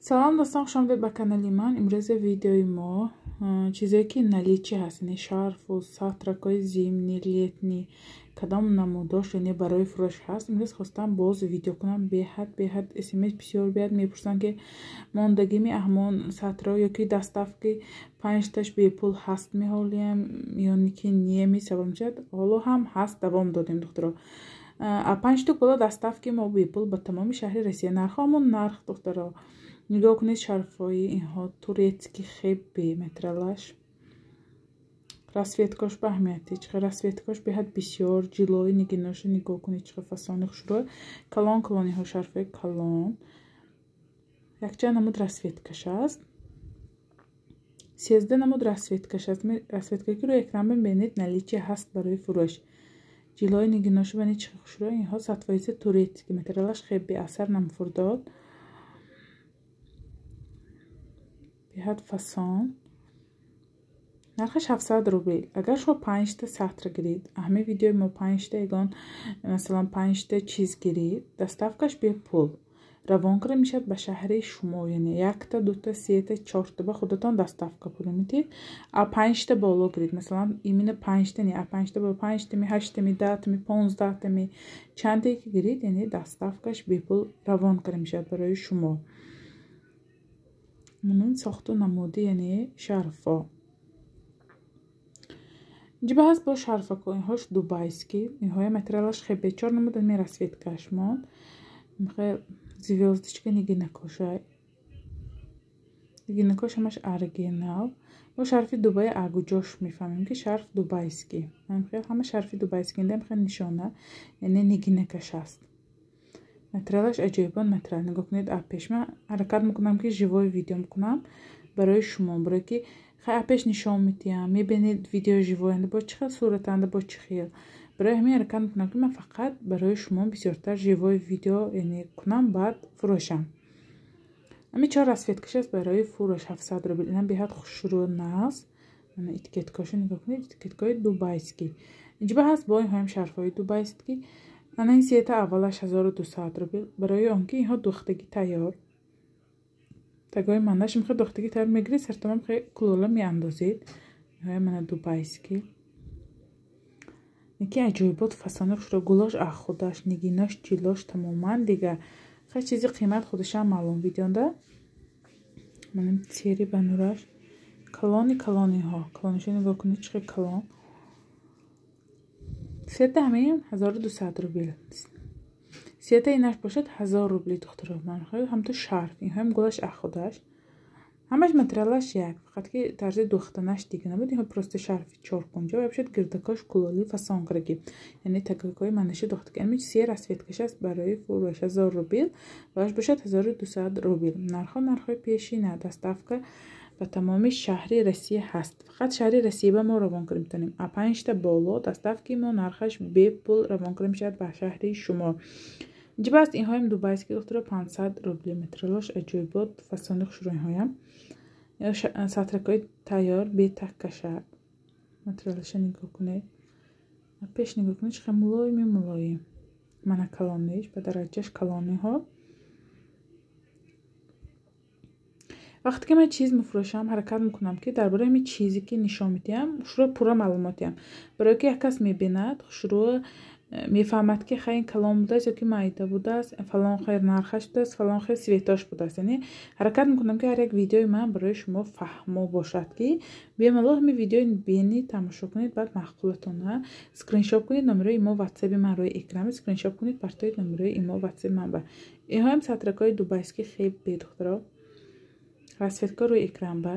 Салом, дӯстон, хуш омадед ба канали ман. Имрӯзи видеои мо чизое ки наличии ҳаст, яъне шарфу сатракҳои зимний, летний, кадом намудош, яъне барои фурӯш ҳаст. Имрӯз хостам боз видео кунам. Беҳад смс бисёр беҳад мепурсанд, ки мондагими аҳмон сатро ё ки доставки панҷташ бепул ҳаст меҳолиям ёне ки не, савол мешавад. Ҳоло ҳам ҳаст, давом додем, духтаро. А панҷту боло доставки мо бепул ба тамоми шаҳри Россия. Нархҳо ҳамон нарх, духтаро. Нигоҳ кунед, шарфҳои инҳо турецкий, хебе метралаш, расцветкош ба аҳамияти чӣ, расцветкош беҳад бисёр, ҷилои нигиноша нигоҳ кунед, чӣ фасони хушрӯ, калон калониҳо, шарфҳои калон, якчанд намуд расцветкаш аст, 13 намуд расцветкаш аст. Расцветка ки рӯи экран бибинед, наличие ҳаст барои фурӯш. Ҷилои нигиноша бинед, чӣ хушрӯ. Инҳо 100% турецкий, материалаш хебе, асар намфурдод, беҳад фасон. Нархаш 700 рубл. Агар шумо панҷта сатр гиред, ҳамин видеои мо панҷта ягон, масалан, панҷта чиз гиред, доставкаш бепул равон карда мешавад ба шаҳри шумо. Яъне якта, дута, сета, чорта ба худатон доставка пул медиҳед. А панҷта боло гиред, масалан, именно панҷта не, а панҷта боло, панҷтами, ҳаштами, 10тами, 15тами, чанде ки гиред, яъне доставкаш бепул равон карда мешавад барои шумо. Мунун сохту намуди, яъне шарфҳо. Инҷа ҳаст бо шарфако, инҳош дубайский, инҳоя материалаш хебе, чор намуд ами расцветкаш монд. Звёздочка нигинакошай. Нигинакош ҳамаш оригинал. Мо шарфи Дубай агуҷош мефаҳмем, ки шарф дубайский. Ҳама шарфи дубайский индам хел нишона, яъне нигинакаш аст. Материалаш аҷоибон материал. Нигоҳ кунед, апеш ман ҳаракат мекунам, ки живой видео мекунам барои шумо, барое ки хай апеш нишон медиҳам, мебинед видео живоянда бо чӣ хел суратанда, бо чӣ хел. Барои ҳамин ҳаракат мекунам, ки ман фақат барои шумо бисёртар живой видео, яъне кунам, баъд фурӯшам. Ами чор расцветкаш аст барои фурӯш, 700 рубл. Инам беҳад хушрӯ, нағз. Ана этикеткаошо нигоҳ кунед, этикеткаҳои дубайский. Инҷа ҳаст бо инҳоям шарфҳои дубайский. Ана ин сета аввалаш 1200 рубл, барои он ки инҳо духтагӣ тайёр. Тагои манаш мехоҳед духтагӣ тайёр мегиред, сартамам хе кулола меандозед. Инҳоя мана дубайский. Яке аҷоибот, фасони хушро, гулош худаш, нигинош, ҷилош тамоман дигар. Хай, чизи қимат худашам маълум видеонда. Манам тери ба нураш. Калони калониҳо. Калониша нигоҳ кунед, чӣ хел калон. Сета ҳамин 1200 рубл. Сета инаш бошад 1000 рубли, духтаро. Ман ҳамту шарф. Инҳоям гулаш худаш. Ҳамаш материалаш як, фақат ки тарзи духтанаш дига набуд. Инҳо просто шарфи чоркунҷа ва бошад гирдакош кулоли фасон кардаги. Яъне тагакҳои манаши духтаги. Ами се расцветкаш аст барои фурӯш, 1000 рубл, ваш бошад 1200 рубл. Нархҳо нархҳои пешина, доставка ба тамоми шаҳри Россия ҳаст. Фақат шаҳри Россия ба мо равон карда метавонем. А панҷта боло доставки мо нархаш бепул равон карда мешавад ба шаҳри шумо. Инҷа аст инҳоям дубайский, духтаро, 500 рубли. Материалош аҷоибот, фасони хушрӯ инҳоям. Сатракҳои тайёр бетаккашак. Материалаша нигоҳ кунед. Пеш нигоҳ кунед, чӣ хел мулоими мулоим. Мана калониш, ба дараҷаш калониҳо. Вақте ки ман чиз мефурӯшам, ҳаракат мекунам, ки дар бораи ҳамин чизе ки нишон медиҳам, хушрӯ пурра маълумот диҳам. Барое ки як кас мебинад, хушрӯ мефаҳмад, ки хай ин калон будааст ё ки майда будааст, фалон хел нархаш будааст, фалон хел цветош будааст. Яъне ҳаракат мекунам, ки ҳар як видеои ман барои шумо фаҳмо бошад, ки бемалол ҳамин видеои бинед, тамошо кунед, баъд маъқулатона скриншот кунед номерои имо ватсаби ман рӯи экран, скриншот кунед, партоед номерои имо ватсаби ман ба. Инҳоям сатракҳои дубайский хебе, духтаро. Расцветка рӯи экран ба.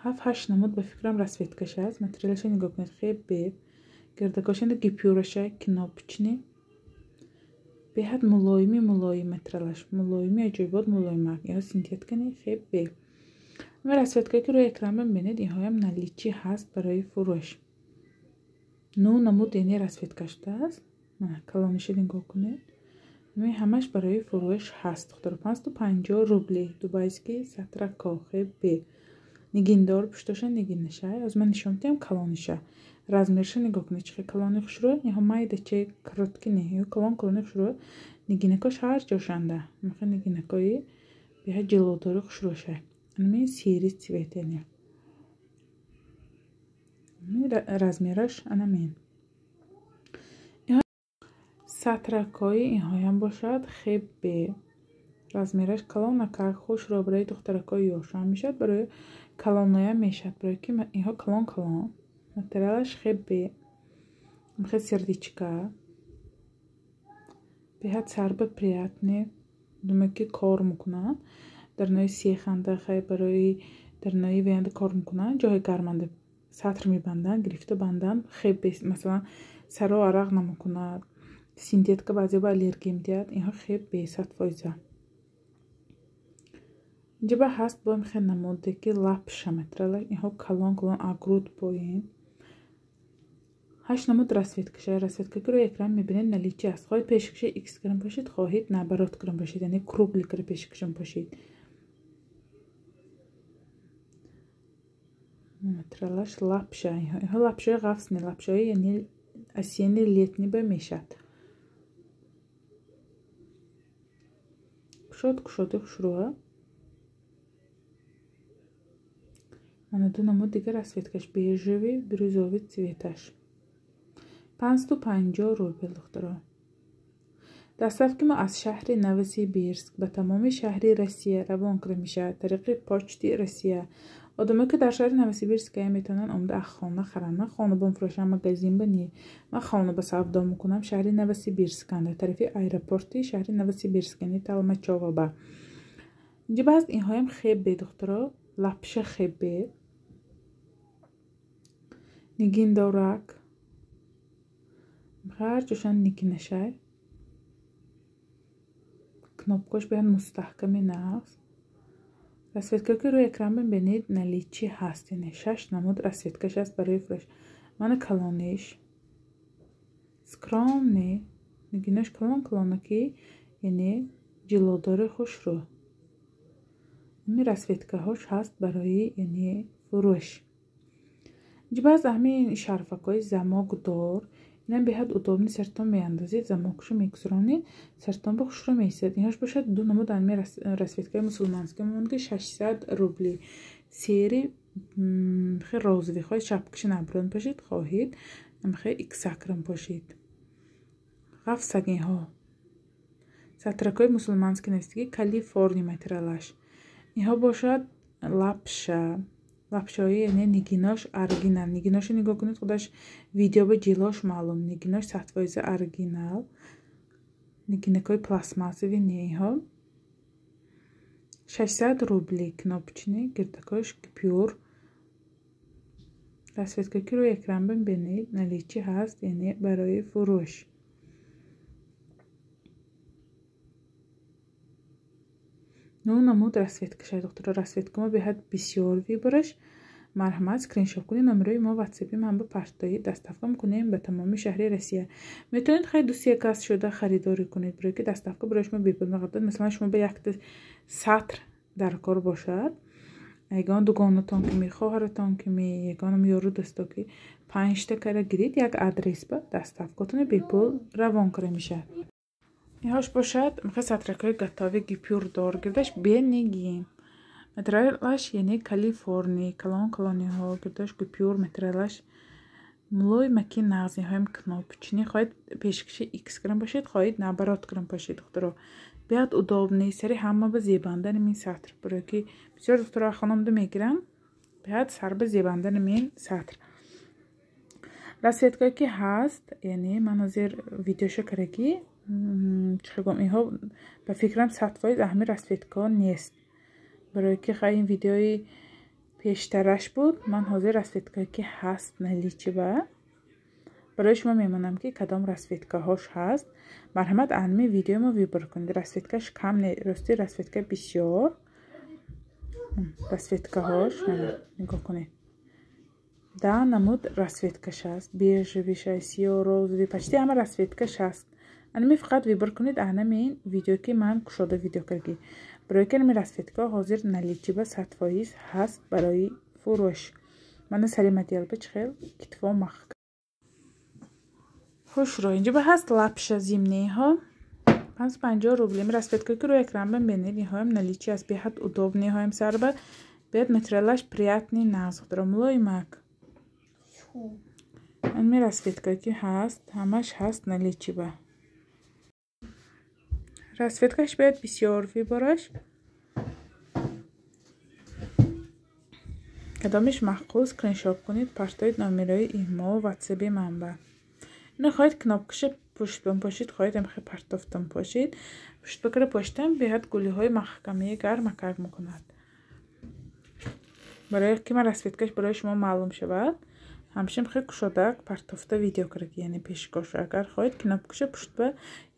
7-8 намуд ба фикрам расцветкаш аст. Материалаша нигоҳ кунед, хебе. Гирдакошанда гипюраша кнопочный. Беҳад мулоими мулоим материалаш. Мулоими аҷоибот мулоимак. Инҳо синтетикани хебе. Ама расцветкае ки рӯи экран мебинед, инҳоям наличии ҳаст барои фурӯш. Ну намуд, яъне расцветка шудааст. Мана калониша нигоҳ кунед. Ами ҳамаш барои фурӯш ҳаст. Духтаро, 550 рубли дубайский сатрако хебе. Нигиндор пуштоша нигинаша. Аз ман нишон медиҳам калониша. Размерша нигоҳ кунед, чӣ калони хушрӯ. Инҳо майдачаи короткий не, инҳо калон калони хушрӯ. Нигинакош ҳар ҷошанда. Мехоҳ нигинакои беҳад ҷилодори хушрӯша. Анами серый цвет яъне. Размераш анамин. Сатракҳои инҳоям бошад хебе. Размераш калонакак хушрӯ барои духтаракҳои ёшам мешавад, барои калоноям мешавад, барои ки инҳо калон калон. Материалаш хебе. Мехе сердечка. Беҳад сарба приятный. Думаю ки кор мекунанд. Дар нои сеханда хай барои дар нои веянда кор мекунанд, ҷои гарманда сатр мебанданд, гирифта банданд. Хебе, масалан, саро арақ намекунад. Синтетика баъзе ба аллергия медиҳад. Инҳо хебе 100%. Инҷа ба ҳаст бо мехе намуде ки лапша материала. Инҳо калон калон агруд поин. 8 намуд расцветкаша. Расцветка ки рӯи экран мебинед наличие аст. Хоҳед пешкаша X грамм бошед, хоҳед наоборот грамм бошед, яъне круглый кара пешкашам бошед. Материалаш лапша. Инҳо лапшаи ғафс не, лапшаи яъне осенний летний ба мешавад. Кушод кушоди хушрӯа. Ана ду намуд дигар расцветкаш бежевый, бирюзовый цветаш. 550 рубл духтаро. Доставки мо аз шаҳри Новосибирск ба тамоми шаҳри Россия равон карда мешавад тариқи почти Россия. Одамое ки дар шаҳри Новосибирск метавонанд омада аз хона харанд. Ман хона бомфурӯшам, магазин ба не. Ман хона ба савдо мекунам шаҳри Новосибирск, дар тарафи аэропорти шаҳри Новосибирск, яъне Толмачёво ба. Инҷа баъз инҳоям хебе духтаро, лапша хебе. Нигиндорак. Ҳар ҷошан нигинашай. Кнопкош беҳад мустаҳками нағз. Расцветка ки рӯи экран бибинед наличие ҳаст, яъне 6 намуд расцветкаш аст барои фурӯш. Мана калониш скромный, нигинаш калон калонаки, яъне ҷилодори хушрӯ. Ҳамин расцветкаҳош ҳаст барои яъне фурӯш. Инҷа баъз ҳамин шарфакҳои замокдор, инам беҳад удобный, сартон меандозед, замокшо мегузаронед, сартон ба хушрӯ меистад. Инҳош бошад ду намуд ҳамин расцветкаи мусулманский монанд ки 600 рубли. Серый хе розовый, хоҳед шапкаша наоборот пошед, хоҳед хе иксакрам пошед. Ғафсак инҳо. Сатракҳои мусулманский навистагӣ Калифорния материалаш. Инҳо бошад лапша. Лапшаҳои яъне нигинош оригинал. Нигиношо нигоҳ кунед, худаш видео ба ҷилош маълум. Нигинош 100% оригинал. Нигинакҳои пластмассовый не инҳо. 600 рубли кнопочный, гирдакош гипюр. Расцветка ки рӯи экран бибинед наличие ҳаст, яъне барои фурӯш. Ну намуд расцветкаша духтаро, расцветка мо беҳад бисёр выбораш. Марҳамат скриншот кунед номерои мо ватсапи ман ба партои доставка мекунем ба тамоми шаҳри Россия. Метавонед хай ду се кас шуда харидорӣ кунед, барои ки доставка барои шумо бепул меғардад. Масалан, шумо ба якта сатр дар кор бошад, ягон дугонатон ки ми, хоҳаратон ки ми, ягоном ёру дӯсто ки 5та кара гирид, як адрес ба доставкатон бепул равон карда мешавад. Инҳош бошад мехоҳ сатракҳои готовый гипюрдор гирдаш бенигин. Материалаш яъне Калифорния, калон калониҳо гирдаш гипюр материалаш мулоимаки нағз. Инҳоям кнопочный, хоҳед пешкаши X грамм бошед, хоҳед наоборот грамм бошед духтаро. Беҳад удобный, сари ҳама ба зебандани мин сатр, барои ки бисёр духтаро хонамда мегиранд, беҳад сар ба зебандани мин сатр. Расцветкае ки ҳаст, яъне ман ҳозир видеошо кардаги, чӣ гӯям, инҳо ба фикрам 100% ҳамин расцветкаҳо нест, барои ки хай ин видеои пештараш буд. Ман ҳозир расцветкае ки ҳаст наличие ба барои шумо мемонам ки кадом расцветкаҳош ҳаст. Марҳамат ҳамин видеои мо выбор кунед. Расцветкаш кам не, рости расцветка бисёр. Расцветкаҳош нигоҳ кунед. 10 намуд расцветкаш ҳаст, бежевый, сиёҳ, розовый, почти ҳама расцветкаш ҳаст. Анами фақат выбор кунед анами видео ки ман кушода видео кардӣ. Барои ки анами расцветка ҳозир наличие ба 100% ҳаст барои фурӯш. Мана сари моделба чӣ хел китфо мах. Хушро инҷо ба ҳаст лапша зимниҳо 550 рубли. Расцветка ки рӯи экран бинед, инҳоям наличии аст, беҳад удобный ҳоям сарба, беҳад материалаш приятный, нағз, духтаро, мулоимак. Ами расцветка ки ҳаст, ҳамаш ҳаст наличии ба. Расцветкаш беҳад бисёр выбораш. Кадомиш маъқул, скриншот кунед, партоед номерои имо, ватсаби манба. Ино хоҳед кнопкаша пуштбон пошид, хоҳед амхе партофтон пошид. Пуштбакара поштан беҳад гулиҳои маҳкамии гармакак мекунад. Барои ки ман расцветкаш барои шумо маълум шавад, ҳамчунин хеле кушодак партофта видео кард, яъне пешкош. Агар хоҳед кнопкаша пуштба,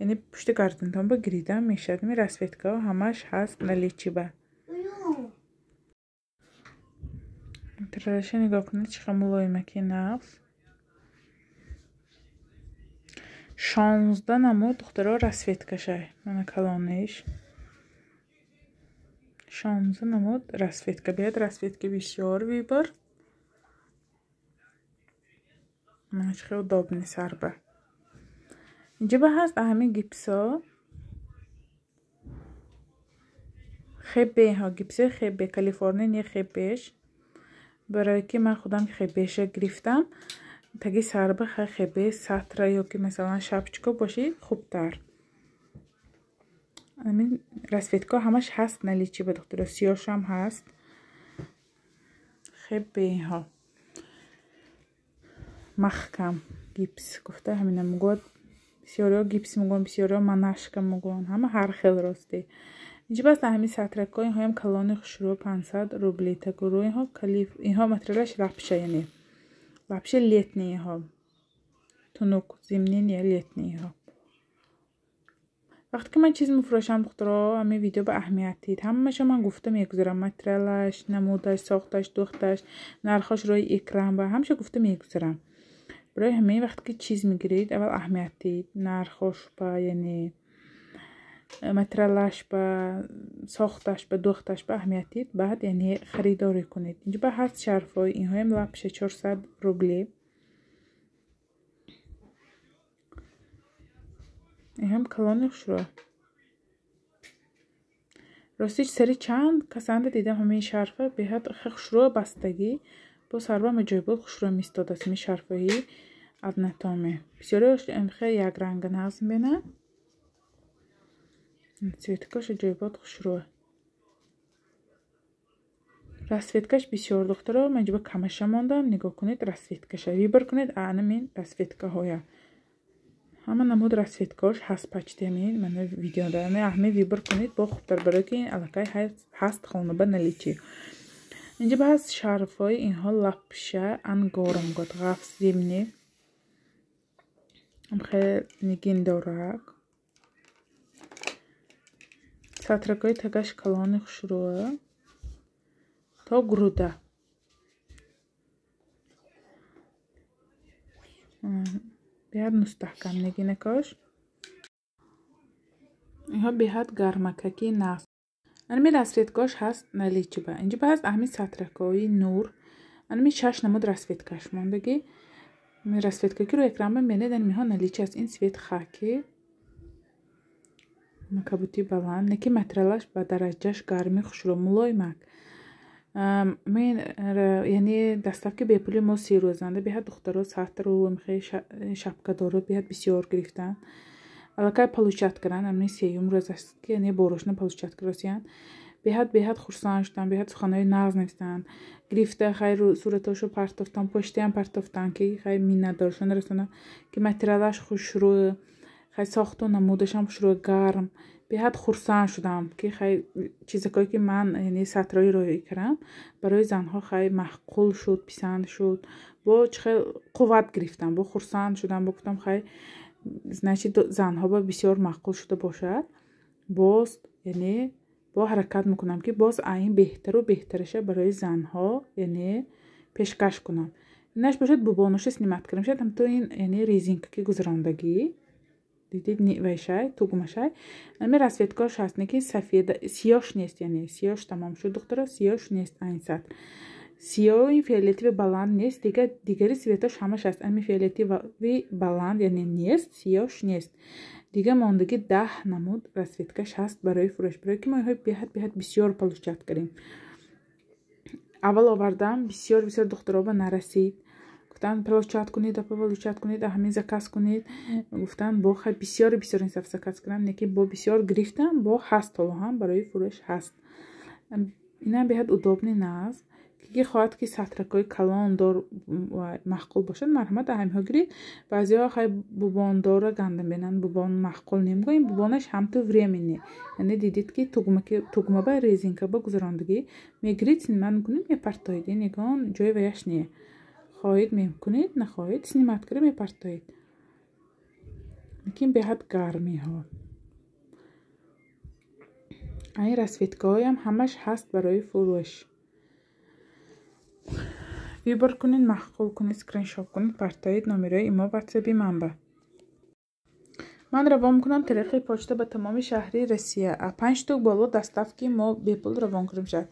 яъне пушти гардантон ба гиридан мешавад. Ин расцветкаҳо ҳамаш ҳаст наличии ба. Материалаша нигоҳ кунед, чӣ қадр мулоимаки нағз. 16 намуд духтаро расцветкашай. Мана калониш. 16 намуд расцветка. Беҳад расцветки бисёр выбор. Мана чӣ хел удобный сарба. Инҷо ба ҳаст ҳамин гипсо. Хебе ҳо, гипси хебе, Калифорния не хебеш. Барои ки ман худам хебеша гирифтам, таги сарба хебе сатра ё ки масалан шапочка боши хубтар. Ҳамин расцветка ҳамаш ҳаст наличии ба духтаро, сиёшам ҳаст. Хебе ҳо. Маҳкам гипс гуфта ҳамина мегӯяд. Бисёриҳо гипс мегӯянд, бисёриҳо манашка мегӯянд, ҳама ҳар хел рости. Инҷо бас ҳамин сатракҳо, инҳоям калони хушрӯ 500 рубли. Тагуру инҳо калиф, инҳо материалаш лапша, яъне лапша летний инҳо. Тунук, зимний не, летний инҳо. Вақте ки ман чиз мефурӯшам, духтаро, ҳамин видео ба аҳамият дид. Ҳамаашо ман гуфта мегузарам, материалаш, намудаш, сохташ, духташ, нархош рӯи экран ба ҳамаша гуфта мегузарам. Барои ҳамин вақте ки чиз мегиред, аввал аҳамият дид, нархош ба, яъне материалаш ба, сохташ ба, духташ ба аҳамият дид, баъд яъне харидорӣ кунед. Инҷо ба ҳаст шарфҳои инҳоям лапша 400 рубли. Инҳам калони хушрӯ. Ростиш сари чанд касанда дидам ҳамин шарфа беҳад хушрӯ бастагӣ. Бо сарба маҷоибот хушрӯ мистодааст ҳамин шарфҳои однотоме. Бисёриҳош хеле якранга нағз мебинанд. Цветкаш аҷоибот хушрӯ. Расцветкаш бисёр духтаро, ман инҷо камаша мондам. Нигоҳ кунед расцветкаша. Выбор кунед ана расцветкаҳоя. Ҳама намуд расцветкаҳош ҳаст почти ҳамин мана видеода. Ҳамин выбор кунед бо хубтар, барои ки аллакай ҳаст хона ба наличии. Инҷо ба ҳаст шарфҳои инҳо лапша ангора мегӯяд, ғафс зимний. Хеле нигин дорак. Сатракҳои тагаш калони хушрӯ то груда. Беҳад мустаҳкам нигинакош. Инҳо беҳад гармакаки нағз. Ҳамин расцветкаҳош ҳаст наличии ба. Инҷо ба ҳаст ҳамин сатракҳои нур. Ҳамин 6 намуд расцветкаш мондагӣ. Ҳамин расцветка ки рӯи экран мебинед, ҳаминҳо наличии аст. Ин цвет хаки. Кабути баланд, неки материалаш ба дараҷаш гарми хушрӯ, мулоимак. Мен яъне доставки бепули мо 3 рӯзанда беҳад духтаро сатру шапкадоро беҳад бисёр гирифтанд. Аллакай получать карданд, ҳамин сеюм рӯз аст ки яъне борошна получать кардосиянд. Беҳад хурсанд шуданд, беҳад суханҳои нағз навистанд. Гирифта хайр суратҳошо партофтанд, почтаам партофтанд, ки хайр миннатдоршон расонанд, ки материалаш хушрӯ, хай сохту намудашам хушрӯ, гарм. Беҳад хурсанд шудам, ки хай чизакое ки ман яъне сатрои роӣ кардам, барои занҳо хай маъқул шуд, писанд шуд. Бо чӣ хел қувват гирифтам, бо хурсанд шудам, бо гуфтам хай значит занҳо ба бисёр маъқул шуда бошад. Боз яъне бо ҳаракат мекунам, ки боз ин беҳтару беҳтараша барои занҳо яъне пешкаш кунам. Инаш бошад бубоноша снимать кардам, шояд ҳамто ин яъне резинка ки гузарондагӣ. Дидед вайшай, тугмашай. Ҳамин расцветкаҳош ҳаст, не ки сафед, сиёш нест, яъне сиёш тамом шуд, духтаро, сиёш нест айн сатр. Сиёҳ ин фиолетовый баланд нест, дигари цветош ҳамаш ҳаст. Ами фиолетовый баланд яъне нест, сиёҳш нест. Дига мондагӣ 10 намуд расцветкаш ҳаст барои фурӯш. Барои ки мо инҳои беҳад бисёр получать кардем. Аввал овардам, бисёр бисёр духтароба нарасид. Гуфтанд получать кунед, апа получать кунед, ҳамин заказ кунед. Гуфтанд бо хай бисёр бисёр инсаф заказ кардам, лекин бо бисёр гирифтам, бо ҳаст ҳоло ҳам барои фурӯш ҳаст. Инам беҳад удобный наз. Ки хоҳад ки сатракҳои калондор маъқул бошад, марҳамат ҳаминҳо гиред. Баъзеҳо хай бубондорро ганда мебинанд, бубон маъқул немегӯям, бубонаш ҳамту временный. Яъне дидед ки тугмаба резинкаба гузарондагӣ мегиред, снимать мекунед, мепартоед. Ин ягон ҷои ваяш не. Хоҳед мекунед, нахоҳед снимать карда мепартоед. Лекин беҳад гармиҳо. Ин расцветкаҳоям ҳамаш ҳаст барои фурӯш. Выбор кунед, маъқул кунед, скриншот кунед, партоед номерои имо ватсаби манба. Ман равон мекунам тариқи почта ба тамоми шаҳри Россия. 5 штук боло доставки мо бепул равон кунем шаҳр.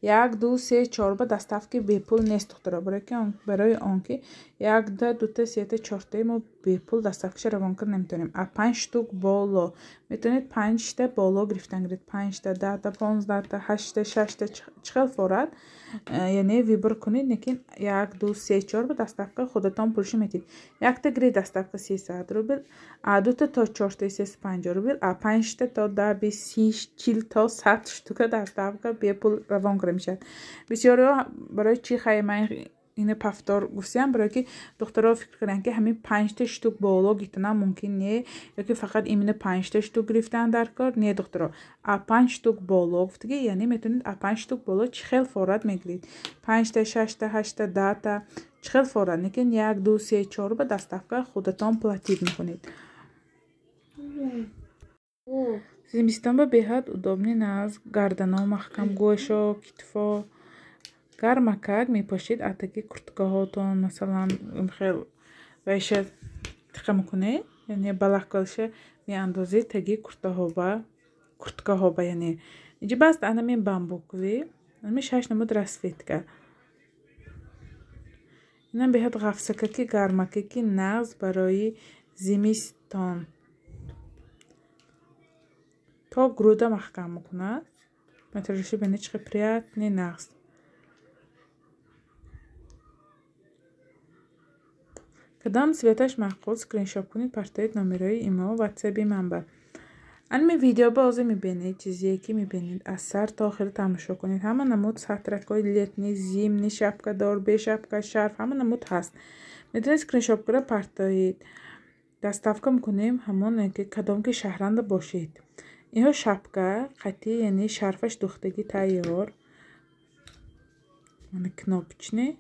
1, 2, 3, 4 ба доставки бепул нест духтаро. Барои он ки 1, 2, 3, 4 мо бепул доставкаша равон карда наметавонем. 5 штук боло метавонед 5 та боло гирифтан гиред. 5 та, 10 та, 15 та, 8 та, 6 та чӣ хел форад, яъне выбор кунед, лекин 1, 2, 3, 4 ба доставка худатон пулша метиҳед. 1 та гиред доставка 300 рубл, 2 та то 4 та 350 рубл, 5 та то 10, 20, 30, 40 то 100 штука доставка бепул равон карда мешавад. Бисёриҳо барои чӣ хай ман ина повтор гуфтам, барои ки духтаро фикр карданд ки ҳамин 5 та штук боло гирифтанам мумкин не, ёки фақат именно 5 та штук гирифтан дар кор не духтаро. 5 штук боло гуфтагӣ, яъне метавонед 5 штук боло чӣ хел форад мегиред. 5 та, 6 та, 8 та, 10 та чӣ хел форад, лекин 1, 2, 3, 4 ба доставка худатон платить мекунед. Зимистон ба беҳад удобный наз, гардано маҳкам, гӯшо, китфо гармакак мепошед, атаки курткаҳотон масалан хел вайша тиқа мекунед, яъне балахкалша меандозед таги курткаҳоба, яъне инҷа баст анамин бамбуковый, ами 6 намуд расцветка. Инам беҳад ғафсакаки гармакаки нағз барои зимистон. То груда маҳкам мекунад. Материалши бинед чӣ қадр приятный нағз. Кадом цветаш маъқул скриншот кунед, партоед номерои имо ватсаби манба. Анми видео ба ҳозир мебинед, чизе ки мебинед аз сар то охир тамошо кунед. Ҳама намуд сатракҳои летний, зимний, шапкадор, бешапка, шарф, ҳама намуд ҳаст. Метавонед скриншот карда партоед. Доставка мекунем ҳамон ки кадом ки шаҳранда бошед. Инҳо шапка қатъи, яъне шарфаш духтагӣ тайёр. Мана кнопочный.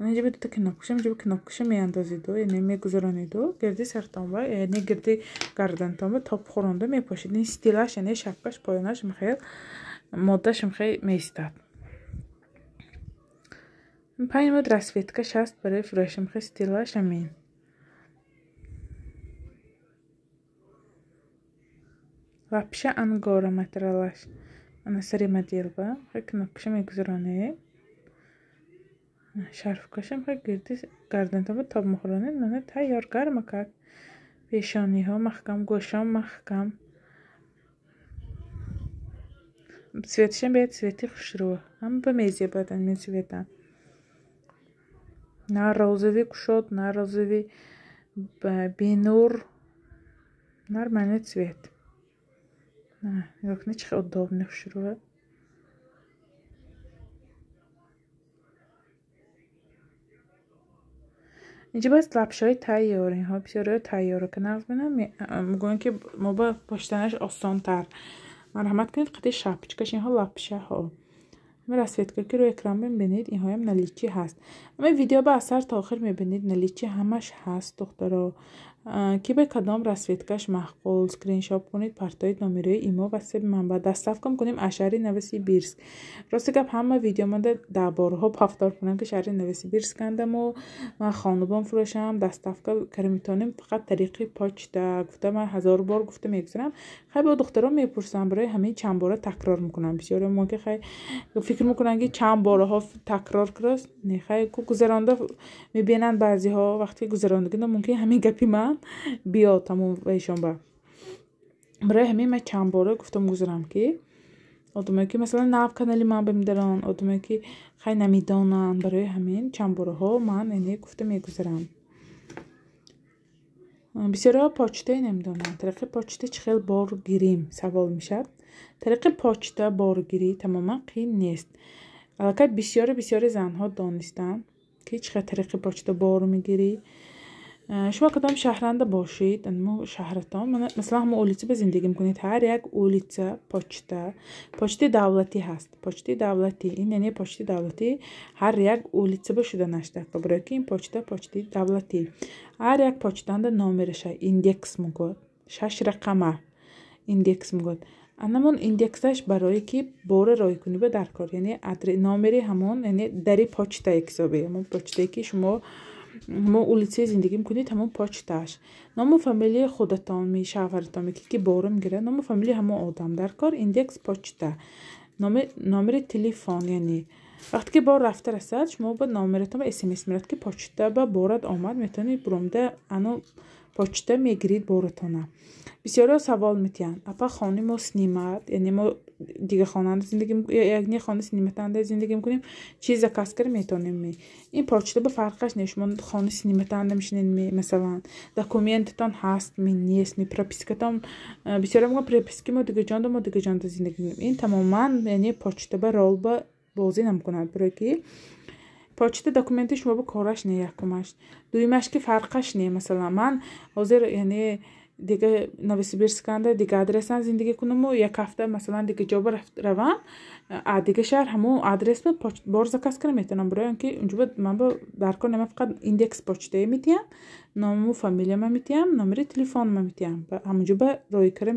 Инҷа дута кнопкаша, инҷа кнопкаша меандозеду, яъне мегузаронеду, гирди сартонба, яъне гирди гардантонба топ хӯронда мепошед. Ин стилаш, яъне шапкаш поёнаш михел моддаш михел меистад. 5 намуд расцветкаш ҳаст барои фурӯш, михел стилаш ҳамин. Лапша ангора материалаш. Ана сари моделба, кнопкаша мегузаронед. Шарфкашам хай гирди гардантонба тоб мехӯронед, мана тайёр гармакак. Пешониҳо маҳкам, гӯшон маҳкам. Цветшам беҳад цвети хушрӯ. Ҳама ба мезебад ҳамин цветам. На розовый кушод, на розовый бенур. Нормальный цвет. Нигоҳ кунед чӣ қадр удобный хушрӯ. Инҷа бас лапшаҳои тайёр, инҳо бисёриҳо тайёрро ки нағз бинам, мегӯянд ки мо ба поштанаш осонтар. Марҳамат кунед қати шапочкаш, инҳо лапшаҳо. Ҳамин расцветка ки рӯи экран мебинед, инҳоям наличии ҳаст. Ҳамин видео ба аз сар то охир мебинед, наличии ҳамаш ҳаст, духтаро. Ки ба кадом расцветкаш маъқул, скриншот кунед, партоед номерои имо, ватсапи ман. Ба доставка мекунем аз шаҳри Новосибирск. Рости гап, ҳама видеомонда даҳбораҳо повтор кунам, ки шаҳри Новосибирскандаму ман хонубон фурӯшам, доставка кара метавонем фақат тариқи почта, гуфта ман ҳазор бор гуфта мегузарам. Хай, бо духтаро мепурсам, барои ҳамин чанд бора такрор мекунам. Бисёре мо ки хай фикр мекунанд, ки чанд бораҳо такрор кардааст. Не, хай, ку гузаронда мебинанд баъзеҳо, вақте гузарондагино мумкин ҳамин гапи ман биёд ҳамон вайшон ба. Барои ҳамин ман чанд бора гуфтам гузарам, ки одамое ки масалан нав канали ман бимедаранд, одамое ки хай намедонанд, барои ҳамин чанд бораҳо ман яъне гуфта мегузарам. Бисёриҳо почтае намедонанд, тариқи почта чӣ хел бор гирим, савол мешавад. Тариқи почта боргирӣ тамоман қиин нест. Аллакай бисёри бисёри занҳо донистанд, ки чӣ хел тариқи почта бор мегирӣ. Шумо кадом шаҳранда бошед, шаҳратон, масалан, ҳамон улица ба зиндагӣ мекунед, ҳар як улица почтаи давлатӣ ҳаст. Почтаи давлатӣ ин яъне почтаи давлатӣ ҳар як улица ба шуда нашта, барои ки ин почта почтаи давлатӣ. Ҳар як почтанда номераша индекс мегӯяд, шаш рақама индекс мегӯяд. Анамон индексаш барое ки бора роҳӣ кунӣ ба дар кор, яъне номери ҳамон, яъне дари почтае ҳисоби ҳамон почтае ки шумо мо улицае зиндагӣ мекунед, ҳамон почтааш, ному фамилияи худатон ми, шавҳаратон ми, ки бора мегирад, ному фамилияи ҳамон одам дар кор, индекс почта, номери телефон. Яъне вақте ки бор рафта расад, шумо ба номератон ба СМС мерад, ки почта ба борат омад, метавонед буромда ану почта мегирид боратона. Бисёриҳо савол метиҳанд: «Апа, хонаи мо снимать, яъне мо дига хонанда зиндагӣ, яъне хона сниматанда зиндагӣ мекунем, чиз заказ карда метавонем?» Ин почта ба фарқаш не, шумо хона сниматанда мешинед ми, масалан, документатон ҳаст ми, нест ми, пропискатон. Бисёриҳо мегӯянд, прописки мо дига ҷонда, мо дига ҷонда зиндагӣ мекунем. Ин тамоман яъне почта ба рол ба бозӣ намекунад, барое ки почта документи шумо ба кораш не, якумаш. Дуюмаш, ки фарқаш не, масалан, ман ҳозир яъне дига Новосибирсканда дига адресам зиндагӣ кунаму як ҳафта масалан дига ҷо ба равам, а дига шаҳр ҳамон адрес ба бор заказ кара метавонам, барои он ки унҷо ман ба дар кор нема, фақат индекс почтае метиҳам, ному фамилияма метиҳам, номери телефонма метиҳам, ҳамонҷо ба роҳӣ кара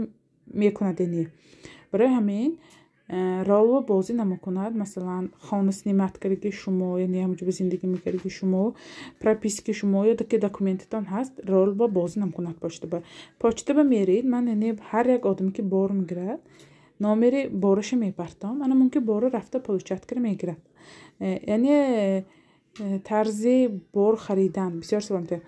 мекунад. Яъне барои ҳамин ролро бозӣ намекунад. Масалан, хона снимать кардаги шумо, яъне ҳамонҷо ба зиндагӣ мекардаги шумо, прописки шумо ё ки документатон ҳаст, ролро бозӣ намекунад. Почта ба меред, ман яъне ҳар як одаме ки бор мегирад, номери бораша мепартом, ана мумкин боро рафта получать кара мегирад. Яъне тарзи бор харидан бисёр савол метиҳад: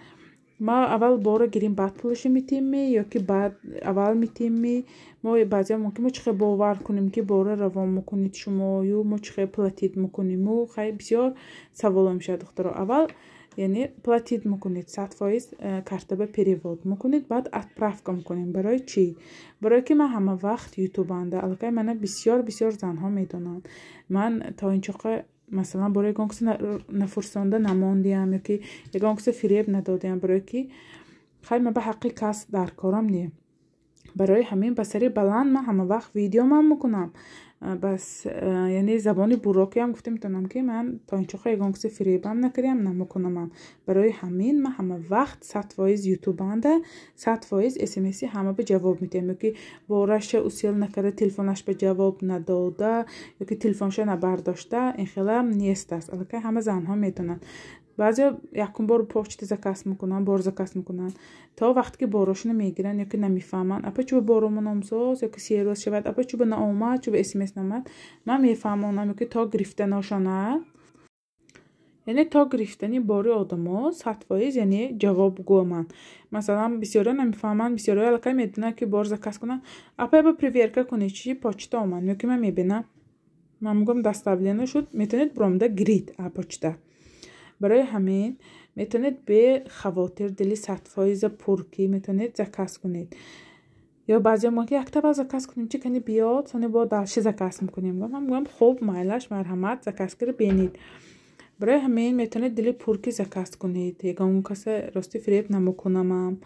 ма аввал бора гирим, баъд пулаша метиҳем ё ки баъд аввал метиҳем? Мо баъзеҳо мумкин мо чӣ хел бовар кунем, ки бора равон мекунед шумо, ё мо чӣ хел платить мекуниму? Хай, бисёр саволо мешавад, духтаро. Аввал яъне платить мекунед, 100% карта ба перевод мекунед, баъд отправка мекунем. Барои чӣ? Барое ки ман ҳама вақт ютубанда, аллакай мана бисёр бисёр занҳо медонанд, ман то ин чоқа масалан бораи ягон касе нафурсонда намондиям ё ки ягон касе фиреб надодиям, барое ки хай, ман ба ҳаққи кас дар корам не. Барои ҳамин ба сари баланд ман ҳама вақт видеомам мекунам, бас яъне забони бурокиам гуфта метавонам, ки ман то ин чоқа ягон касе фиребам накардиам, намекунамам. Барои ҳамин ман ҳама вақт 100% ютубанда, 100% смси ҳама ба ҷавоб медиҳам, ё ки бораша усел накарда, телефонаш ба ҷавоб надода ё ки телефонша набардошта, ин хелам нест аст. Аллакай ҳама занҳо медонанд. Баъзеҳо якум бор почта заказ мекунанд, бор заказ мекунанд, то вақте ки борошона мегиранд, ё ки намефаҳманд: «Апа, чӯба боромон омсоз?» ё ки «Се рӯз шавад, апа, чӯба наомад, чӯба смс наомад?» Ман мефаҳмонам, ё ки то гирифтаношона, яъне то гирифтани бори одамо 100% яъне ҷавобгӯ ман. Масалан, бисёриҳо намефаҳманд, бисёриҳо аллакай медонанд, ки бор заказ кунанд: «Апа, ба проверка кунед, чи почта омад?» Ё ки ман мебинам, ман мегӯям, доставлено шуд, метавонед биромада гирид а почта. Барои ҳамин метавонед бехавотир, дили 100%-а пур, ки метавонед заказ кунед. Ё баъзеҳо мегӯянд, ки якта аввал заказ кунем, чи кани биёд, сони бо дальше заказ мекунем. Ман мегӯям, хуб, майлаш, марҳамат, заказ кара бинед. Барои ҳамин метавонед дили пур, ки заказ кунед. Ягон касе рости фиреб намекунамам.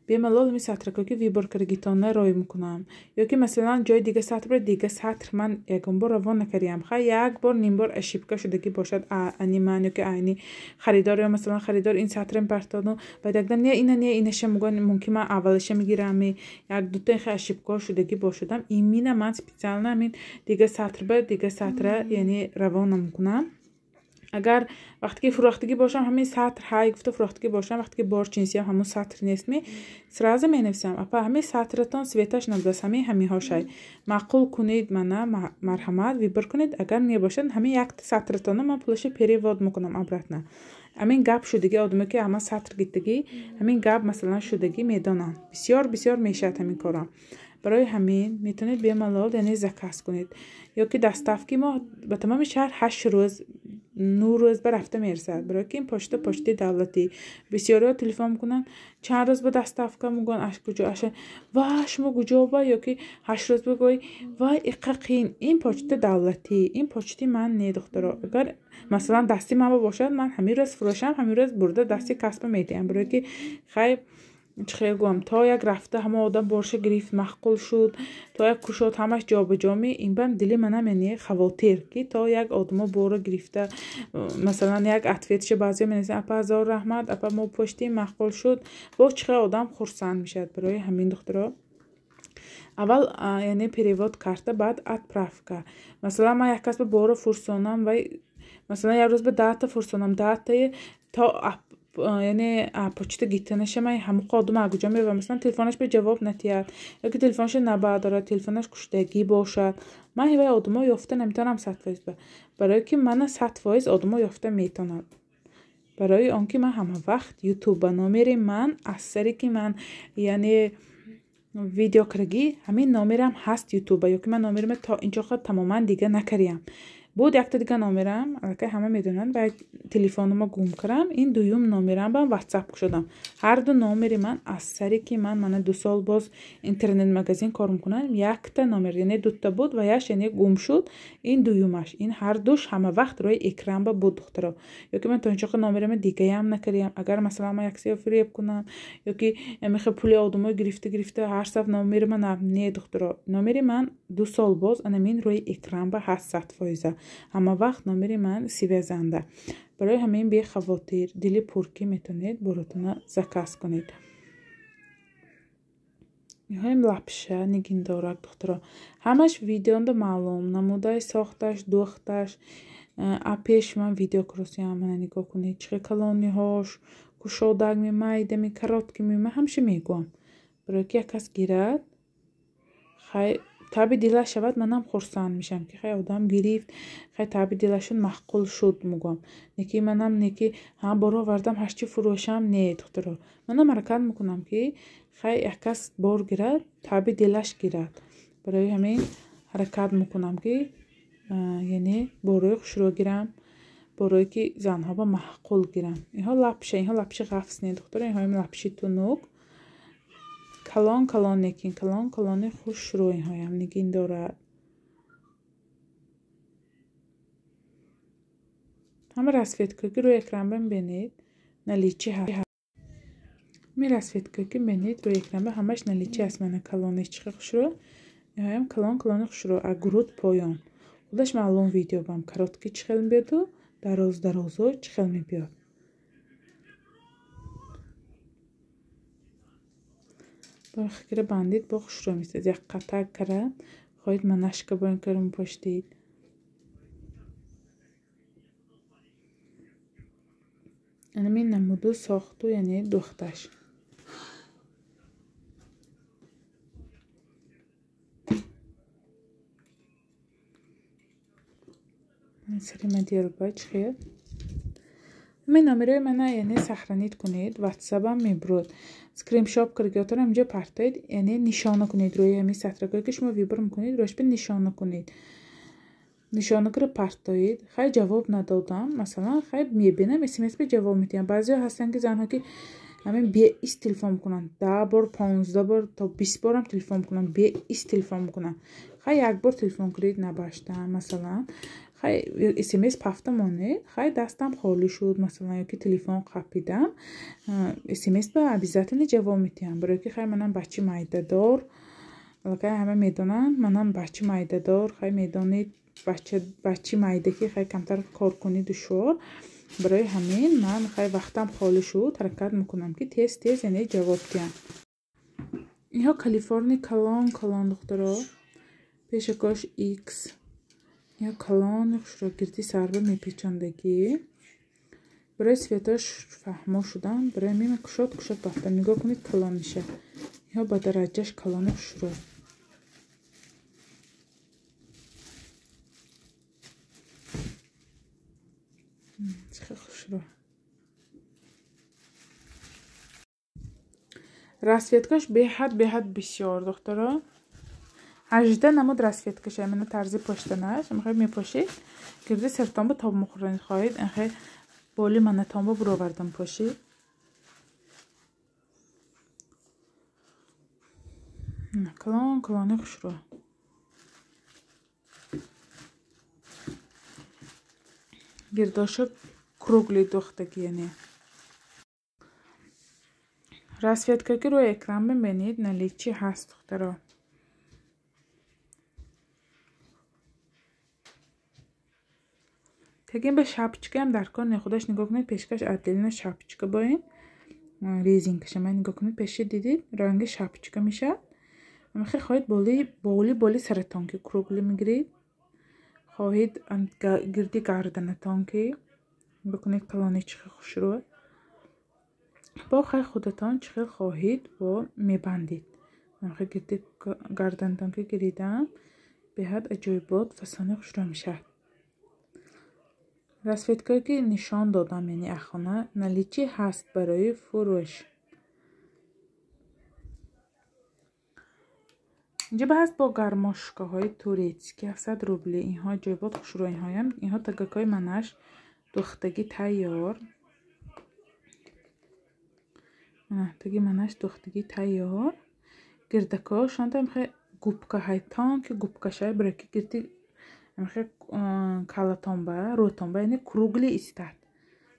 Бемалол ҳамин сатракҳое ки выбор кардагитона рой мекунам. Ё ки масалан ҷои дига сатр бара дига сатр ман ягон бор равон накардиам. Хай як бор ним бор ошибка шудагӣ бошад ани ман ё ки айни харидор, ё масалан харидор ин сатра мепартоду баъд якдам не ина не инаша мегӯян, мумкин ман аввалаша мегирам, як дута хай ошибкаҳо шудагӣ бошадам. Имина ман специально ҳамин дига сатр ба дига сатра яъне равон намекунам. Агар вақте ки фурӯхтагӣ бошам, ҳамин сатр ҳай гуфта фурӯхтагӣ бошам, вақте ки бор чинсиям ҳамун сатр нестми, сразу менависам: апа, ҳамин сатратон цветаш набудааст, ҳамин ҳамиҳошай, маъқул кунед, мана марҳамат, выбор кунед. Агар мебошад ҳамин якта сатратона ман пулаша перевод мекунам обратно. Ҳамин гап шудагӣ, одаме ки ҳама сатр гирифтагӣ, ҳамин гап масалан шудагӣ медонанд. Бисёр бисёр мешавад ҳамин корро. Барои ҳамин метавонед бемалол яъне заказ кунед. Ё ки доставки мо ба тамоми шаҳр 8 рӯз 9 рӯз ба рафта мерасад. Барои ки ин почта почтаи давлатӣ. Бисёриҳо телефон мекунанд, чанд рӯз ба доставка мегӯянд, аш куҷо, аша ва шумо куҷо ба, ё ки 8 рӯз бигӯй, вай иқа қиин. Ин почта давлатӣ, ин почти ман не, духтаро. Агар масалан дасти ман бошад, ман ҳамин рӯз фурӯшам, ҳамин рӯз бурда дасти касба медиҳам. Барои ки хай чӣ хел гӯям, то як рафта ҳама одам борша гирифт, маъқул шуд, то як кушод, ҳамаш ҷобаҷо ми, ин бам дили манам яъне хавотир, ки то як одамо борро гирифта, масалан як ответша баъзеҳо менависанд: апа, ҳазор раҳмат, апа, мо пуштем, маъқул шуд. Боз чӣ хел одам хурсанд мешавад. Барои ҳамин, духтаро, аввал яъне перевод карта, баъд отправка. Масалан ман як кас ба борро фурсонам, вай масалан як рӯз ба 10та фурсонам, 10таи то яъне почта гирифта нашамай, ҳамоқа одам аз куҷо меёвад? Масалан телефонаш ба ҷавоб натиҳад, ё ки телефонашо набардорад, телефонаш куштагӣ бошад, ман ҳивай одамо ёфта наметавонам 100%. Барое ки мана 100% одамо ёфта метавонад. Барои он ки ман ҳама вақт ютуб ба номери ман аз саре ки ман яъне видео кардагӣ, ҳамин номерам ҳаст ютуба, ё ки ман номерима то инҷо тамоман дига накардиам. Буд якта дига номерам, аллакай ҳама медонанд, ва телефономо гум кардам, ин дуюм номерам ба ватсап кушодам. Ҳар ду номери ман аз саре ки ман мана 2 сол боз интернет-магазин кор мекунам, якта номер, яъне дута буд ва яш яъне гум шуд, ин дуюмаш. Ин ҳар душ ҳама вақт рӯи экран ба буд, духтаро. Ё ки ман то инҷо номерама дигаям накардиам. Агар масалан ман яксеро фиреб кунам, ё ки мехе пули одамо гирифта гирифта ҳар саф номери ман не, духтаро, номери ман 2 сол боз анамин рӯи экран ба ҳаст 100%. Ҳама вақт номери ман сивязанда. Барои ҳамин бехавотир, дили пуркӣ метавонед боротона заказ кунед. Иҳоем лапша нигиндорак, духтаро. Ҳамаш видеонда маълум, намудаи сохташ, дӯхташ. Пеш ман видео кросиям, мана нигоҳ кунед, чӣ хел калониҳош, кушодак ми, майда ми, короткий ми, ман ҳамеша мегӯям. Барои ки як кас гирад, хай таби дилаш шавад, манам хурсанд мешавам, ки хай одам гирифт, хай таби дилашон маъқул шуд, мегӯям. Неки манам неки ҳа боро овардам, ҳарчи фурӯшам, не, духтаро. Манам ҳаракат мекунам, ки хай як кас бор гирад, таби дилаш гирад. Барои ҳамин ҳаракат мекунам, ки яъне борои хушрӯ гирам, борое ки занҳо ба маъқул гирам. Инҳо лапша, инҳо лапши ғафс не, духтаро, инҳоям лапши тунук. Калон калон некин, калон калони хушрӯ инҳоям нигин дорад. Ҳама расцветкое ки рӯи экран бинед, наличи ҳаст. Ми расцветкое ки бинед рӯи экран ба ҳамаш наличи ҳаст. Мана калониш чӣ хел хушрӯ, инҳоям калон калони хушрӯ, аз груд поён. Худаш маълум видео бам, короткий чӣ хел мебиёду, дароз дарозо чӣ хел мебиёд. Бахкира бандид бо хушрӯ месаз. Як қатак кара хоҳед манашка бо ин кара мепоштид. Анамин намуду сохту, яъне духташ. Сари модел ба чӣ хел? Ҳамин номерои мана яъне сохранить кунед, ватсапам мебурад. Скриншот кардагиотонро инҷо партоед, яъне нишона кунед рӯи ҳамин сатракое ки шумо выбор мекунед, рӯяш ба нишона кунед. Нишона кара партоед. Хай ҷавоб надодам, масалан хай мебинам, смс ба ҷавоб медиҳам. Баъзеҳо ҳастанд ки занҳо ки ҳамин беист телефон мекунанд, 10 бор, 15 бор то 20 борам телефон мекунанд, беист телефон мекунанд. Хай як бор телефон кунед набаштам, масалан. Хай смс пафта монед, хай дастам холӣ шуд, масалан, ёки телефон қапидам, смс ба обязательно ҷавоб медиҳам. Барои ки хай манам бачи майдадор, аллакай ҳама медонанд, манам бачи майдадор, хай медонед бачи майда ки хай камтар кор кунӣ душвор. Барои ҳамин ман хай вақтам холӣ шуд, ҳаракат мекунам ки тез тез яъне ҷавоб диҳам. Инҳо Калифорни калон калон духтаро, пешакош X. Инҳо калони хушро гирди сарба мепечондагӣ. Барои светош фаҳмо шудан, барои ҳамин кушод кушод бафтам. Нигоҳ кунед калон меша. Инҳо ба дараҷаш калони хушро. Чӣ хушро. Расцветкаш беҳад бисёр духтаро. 18 намуд расцветкаш, мана тарзи поштанаш. Мехоҳед мепошед, гирди сартон ба тоб мухӯред хоҳед, инхе боли манатон ба буровардан пошед. Калон калони хушро. Гирдоша кругли духтаги яъне. Расцветка ки рӯи экран мебинед, наличи ҳаст духтаро. Тагин ба шапочкаам дар кор не, худаш нигоҳ кунед, пешкаш отдельно шапочка бо ин резинкаша. Ман нигоҳ кунед, пеши дидед, ранги шапочка мешавад. Мехе хоҳед боли саратон ки кругли мегиред, хоҳед гирди гарданатон ки нигоҳ кунед калони чӣ хел хушрӯ. Бо хай худатон чӣ хел хоҳед бо мебандед. Мехе гирди гарданатон ки гиридам, беҳад аҷоибот фасони хушрӯ мешавад. Расцветкае ки нишон додам, яъне ахона наличи ҳаст барои фурӯш. Инҷа ба ҳаст бо гармошкаҳои турецкӣ 700 рубли. Инҳо аҷоибот хушрӯ инҳоям. Инҳо тагакҳои манаш духтагӣ тайёр. Таги манаш духтагӣ тайёр. Гирдакҳошон там хе губка ҳайтон ки губкашай, барои ки гирди мехе калатон ба рӯтон ба яъне кругли истад.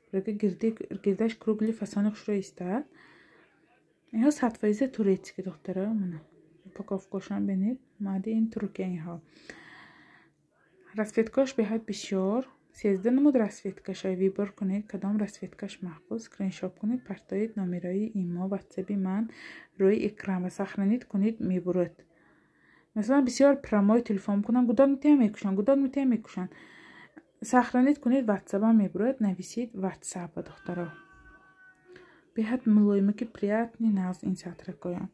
Барои ки гирдаш кругли фасони хушрӯ истад. Инҳо 100% турецкӣ духтаро. Мана упаковкашон бинед, мади ин Туркия инҳо. Расцветкаш беҳад бисёр. 13 намуд расцветкашай. Выбор кунед кадом расцветкаш маъқул, скриншот кунед, партоед номерои имо ватсаби ман рӯи экран ва сохранить кунед, мебурад. Масалан бисёр прямой телефон мекунанд, гудок метиҳам мекушанд, гудок метиҳам мекушанд. Сохранить кунед, ватсабам мебурад, нависед ватсапа духтаро. Беҳад мулоима ки приятный нағз ин сатракоям.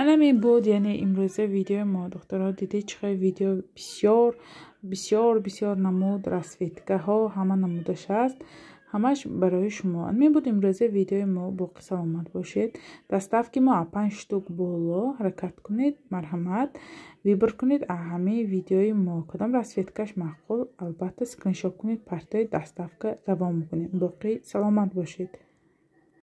Анамин буд яъне имрӯза видеои мо духтаро. Дидед чӣ хел видео бисёр бисёр бисёр намуд расцветкаҳо ҳама намудаш ҳаст, ҳамаш барои шумо. Анамин буд имрӯза видеои мо. Боқӣ саломат бошед. Доставки мо 5 штук боло. Ҳаракат кунед, марҳамат, выбор кунед ҳамаи видеои мо. Кадом расцветкаш маъқул, албатта скриншот кунед, партои доставка равон мекунем. Боқӣ саломат бошед.